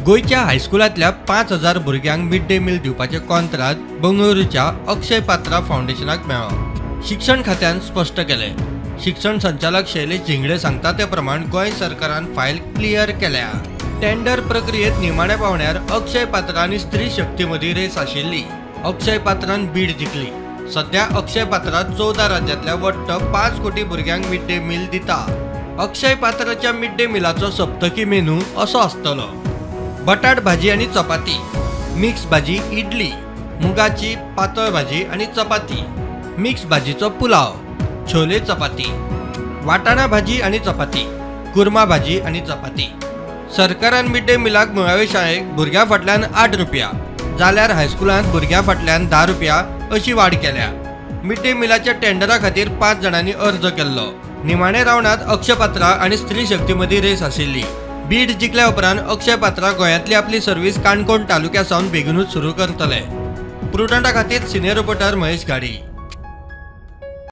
गोंयच्या हायस्कुलांतल्या 5000 भुरग्यांक mid day meal दिवपाचें कॉन्त्राद बंगळुरूच्या अक्षय पात्रा फावंडेशनाक मेळ्ळो. शिक्षण खात्यान स्पश्ट केलें. शिक्षण संचालक शैलेश झिंगडे सांगता ते प्रमाण गोंय सरकारान फायल क्लियर केल्या. टेंडर प्रक्रियेत निमाण्या पावण्यार अक्षय पात्रा आनी स्त्री शक्ती मदीं रेस आशिल्ली. अक्षय पात्रान बीड जिखली. सध्या अक्षय पात्रा 14 राज्यांतल्या वट्ट 5 कोटी भुरग्यांक मिड डे मील दिता. अक्षय पात्राच्या मिड डे मिलाचो सप्तकी मेनू असो आसतलो: बटाट भाजी आनी चपाती, मिक्स भाजी इडली, मुगाची पातळ भाजी आनी चपाती, मिक्स भाजीचो पुलाव, छोले चपाती, वाटाणा भाजी आनी चपाती, कुर्मा भाजी आनी चपाती. सरकारान मिड डे मिलाक मुळावे शाळेक भुरग्यां फाटल्यान 8 रुपया जाल्यार हायस्कुलांत भुरग्यां फाटल्यान 10 रुपया अशी वाड केल्या. मिड डे मिलाच्या टेंडरा खातीर 5 जाणांनी अर्ज केल्लो. निमाणे रावंडांत अक्षय पात्रा आनी स्त्री शक्ती मदीं रेस आशिल्ली. बीड जिखल्या उपरांत अक्षय पात्रा गोंयांतली आपली सर्वीस काणकोण तालुक्या सावन बेगीनूच सुरू करतले. प्रुडंटा खातीर सिनियर रिपोर्टर महेश घाडी.